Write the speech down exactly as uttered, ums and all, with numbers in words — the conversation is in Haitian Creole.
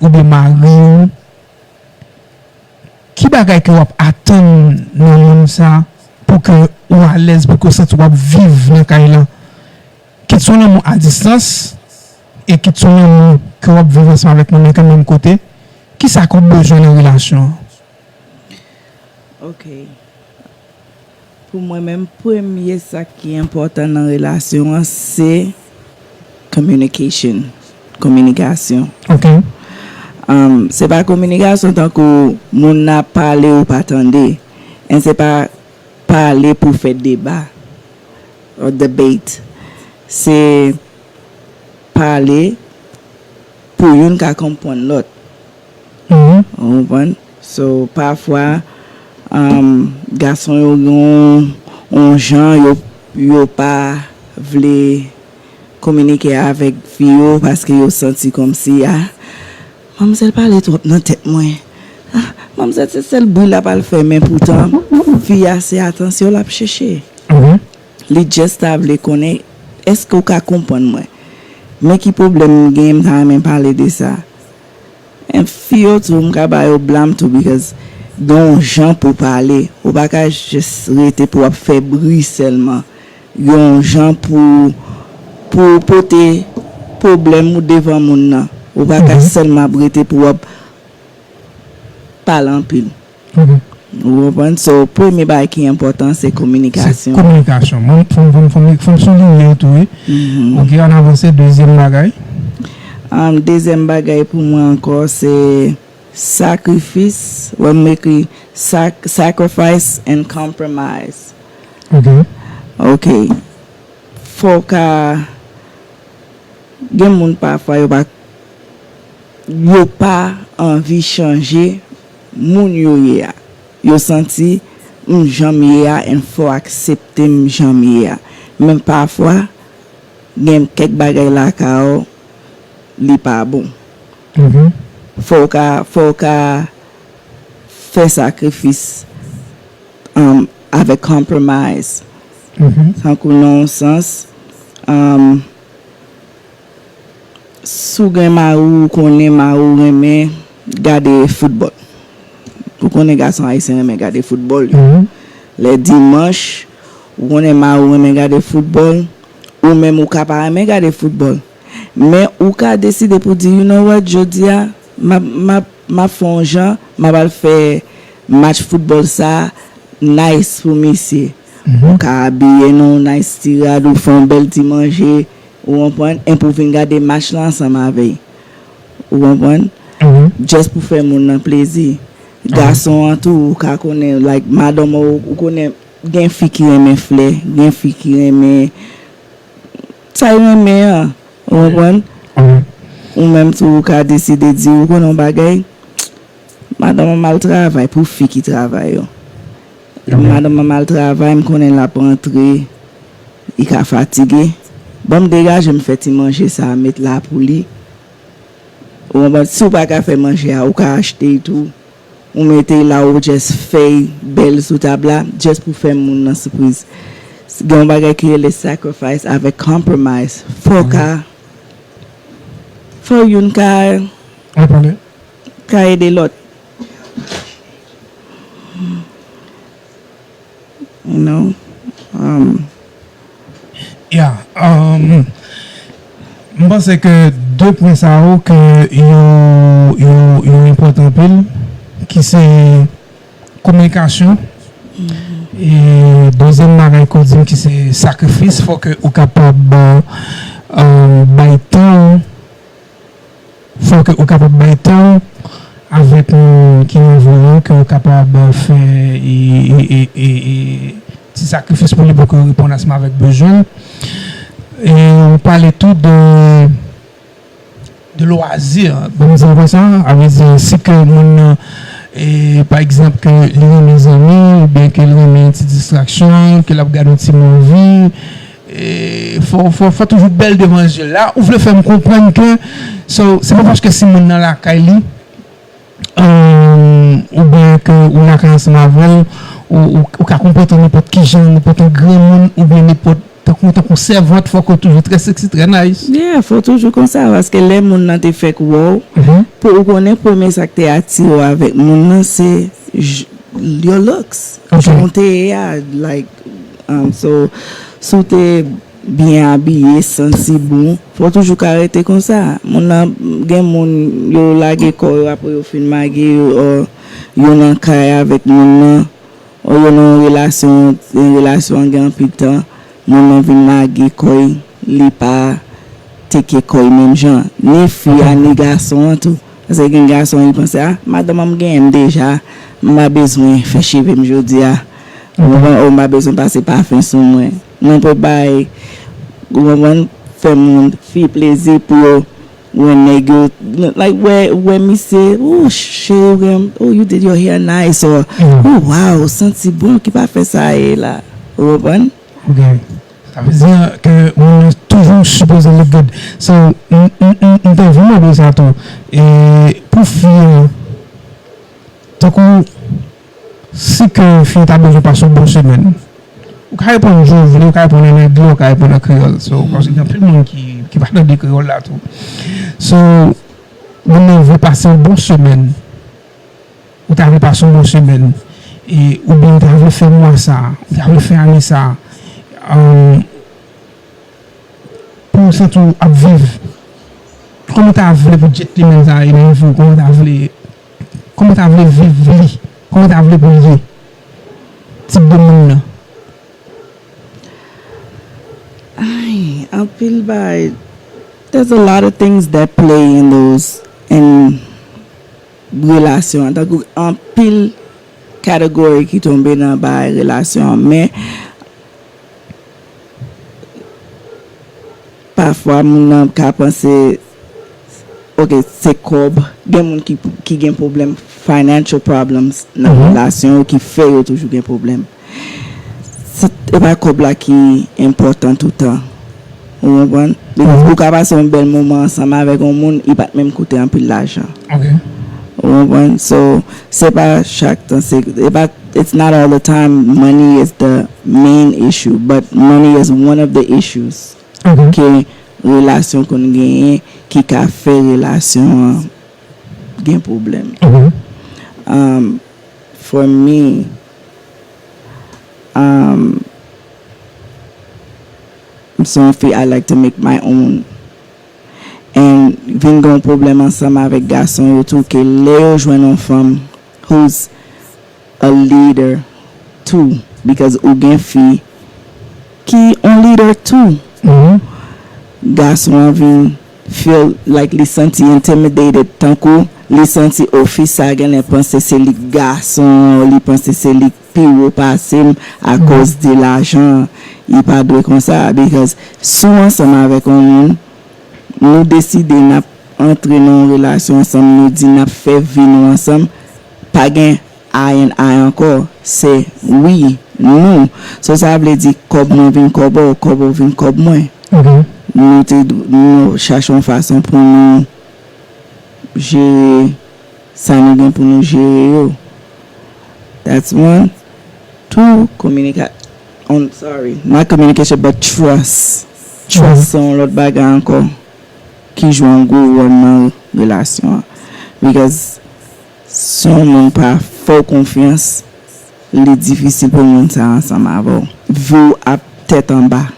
oubyen mari w, ki bagay ke w ap atann nan moun sa pou ke ou alèz, pou ke w santi w ap viv nan kay lan? Kit se yon lanmou a distans, e kit se yon lanmou ke w ap viv ansanm avèk moun nan ki menm kote, kisa ke w bezwen nan relasyon an? Ok. Pou mwen menm, premye sa ki enpòtan nan relasyon an, se communication, kominikasyon. Ok. Um, se pa kominikasyon tankou moun nan ap pale ou pa tande. And se pa pale pou fè deba or debate. Se pale pou youn ka konprann lòt. Ou konprann? So, pafwa, um, gason yo gen yon, yon jan yo, yo pa vle kominike avèk fi yo paske yo santi kòmsi, ah, manmzèl pale twòp nan tèt mwen. Ah, manmzèl se sèl bri l ap al fè, men poutan, fi a se atansyon l ap chèche. Li just ta vle konnen èske w ka konprann mwen. Men ki pwoblèm m genyen, m ta renmen pale de sa. And fi yo tou, m ka ba yo blam tou, because gen yon jan pou pale. Ou pa ka just rete pou w ap fè bri sèlman. Gen yon jan pou, pou w pote pwoblèm ou devan moun nan. Ou pa ka sèlman ap rete pou w ap pale anpil. Ou konprann? So, premye bagay ki enpòtan, se kominikasyon. Se kominikasyon. Mwen, fò m, fò m, fò m, fò m souliye l tou, wi. Ok, ann avanse. Dezyèm bagay. Um, dezyèm bagay pou mwen ankò, se sakrifis. Wè, m ekri sac-, sacrifice and compromise. Ok. Ok. Fò w ka, gen moun pafwa yo pa, yo pa anvi chanje moun yo ye a. Yo santi m jan m ye a, and fò w aksepte m jan m ye a. Men pafwa, gen kèk bagay lakay ou, li pa bon. Fò w ka, fò w ka fè sakrifis, um, avèk compromise. Tankou nan yon sans, um, si w gen mari w, ou konnen mari w renmen gade foutbòl. Ou konnen gason ayisyen renmen gade foutbòl yo. Lè dimanch, ou konnen mari w renmen gade foutbòl, ou menm ou ka pa renmen gade foutbòl. Men ou ka deside pou di, you know what, jodi a, m ap, m ap, m ap fè yon jan, m ap al fè match foutbòl sa nice pou misye. Ou ka abiye nan yon nice ti rad, ou fè yon bèl ti manje, ou konprann, epi w vin gade match la ansanm avè l. Ou konprann? Just pou fè moun nan plezi. Gason an tou, ou ka konnen, like, madanm ou, ou konnen, gen fi ki renmen flè, gen fi ki renmen sa y renmen an, ou konprann? Ou menm tou, ou ka deside di, ou konnen yon bagay, madanm an mal travay pou fi ki travay yo. Madanm an mal travay, m konnen l ap rantre, li ka fatige. Ban m degaje m fè ti manje sa a, met la pou li. Ou konprann? Si w pa ka fè manje a, ou ka achte l tou. Ou mete l la, ou just fè l bèl sou tab la, just pou fè moun nan sipriz. Gen yon bagay ki rele sacrifice avèk compromise. Fò w ka, fò youn ka, ka ede lòt. You know? Um, Yeah, um, m panse ke de pwen sa yo ke yo, yo, yo enpòtan anpil, ki se kominikasyon. E dezyèm bagay ke w di m ki se sakrifis, fò ke ou kapab, um, bay tan w, fò ke ou kapab bay tan w avèk moun ki nan vi w, ke ou kapab fè e, e, e, e, e ti sakrifis pou li, pou ke yo reponn ansanm avèk bezwen l. E ou pale tou de, de lwazi, bon, m di l konsa, a vle di, si ke moun nan, e, pa egzanp, ke li renmen zanmi, oubyen ke li renmen ti distraksyon, ke l ap gade yon ti movie, e, fò, fò, fò toujou bèl devan je l la. Ou vle fè m konprann ke, so, se pa paske si moun nan lakay li, oubyen ke ou lakay ansanm avè l, ou, ou, ou ka konpòte w nenpòt ki jan, nenpòt yon granmoun, oubyen nenpòt tankou, tankou sèvant, fòk ou toujou trè sexy, trè nice. Yeah, fò toujou konsa, paske lè moun nan te fèk wè w, pou ou konnen premye sa k te atire w avèk moun nan, se j- your looks. Ok. Jan w te ye a, like, um, so, si w te byen abiye, santi bon, fò w toujou ka rete konsa. Moun nan, gen moun, yo lage kò yo apre yo fin mage yo, or yo nan kay avèk moun nan, or yo nan yon relasyon, yon relasyon an gen anpil tan, moun nan vin lage kò l, li pa teke kò l menm jan. Ni fi a, ni gason an tou. Paske gen gason, li panse, ah, madanm an m genyen m deja, m pa bezwen fè cheve m jodi a. Ou konprann? Ou m pa bezwen pase pafen sou mwen. Nou pe bay, ou konprann, fè moun, fi plezi pou yo wè nèg yo, like, wè, wè misye, oh, cheri, oh, you did your hair nice, or, oh, wow, santi bon, ki pa fè sa ye la. Ou konprann? Ok. Sa vle di ke moun nan toujou sipoze look good. So, m, m, m, m te vle mande sa tou. E pou fi an, tankou, si ke fi an ta bezwen pase yon bon semèn, ou ka reponn jan w vle, ou ka reponn an anglè, ou ka reponn an kreyòl. So, paske gen anpil moun ki, ki pa tande kreyòl la tou. So, moun nan vle pase yon bon semèn. Ou ta vle pase yon bon semèn, e, oubyen ou ta vle fè mwa sa, ou ta vle fè ane sa, um, pou w santi w ap viv. Kòman w ta vle pou gentleman sa a rive ou? Kòman w ta vle, kòman w ta vle viv li? Kòman w ta vle pou l ye? Tip de moun nan. Ay, anpil bagay. There's a lot of things that play in those, in relasyon an. Tankou anpil category ki tonbe nan bagay relasyon an. Men, pafwa, moun nan ka panse, ok, se kòb. Gen moun ki, ki gen pwoblèm, financial problems nan relasyon yo ki fè yo toujou gen pwoblèm. Se, e pa kòb la ki enpòtan toutan. Ou konprann? Because ou ka pase yon bèl moman ansanm avèk yon moun, li pa t menm koute anpil lajan. Ok. Ou konprann? So, se pa chak tan, se, e pa, it's not all the time money is the main issue, but money is one of the issues Ok. ke relasyon konn genyen ki ka fè relasyon an gen pwoblèm. Ok. Um, for me, um, m se yon fi, I like to make my own. And vin gen yon pwoblèm ansanm avèk gason yo tou, ke lè yo jwenn yon fanm who's a leader too, because ou gen fi ki on leader too. Gason an vin feel like li santi intimidated, tankou li santi, oh, fi sa genlè panse se li k gason, li panse se li k pi wo pase m akoz de lajan. Li pa dwe konsa, because si w ansanm avèk yon moun, nou deside n ap antre nan yon relasyon ansanm, nou di n ap fè vi nou ansanm, pa gen I and I ankò, se we, nou. So, sa vle di kòb mwen vin kòb ou, kòb ou vin kòb mwen. Ok. Nou te, nou chache yon fason pou nou jere sa nou gen pou nou jere yo. That's one. Two, communica-, I'm sorry, not communication, but trust. Trust se yon lòt bagay ankò ki jwe yon gwo wòl nan relasyon an. Because si yon moun pa fè w konfyans, li difisil pou moun sa ansanm avè w. Vi w ap tèt anba.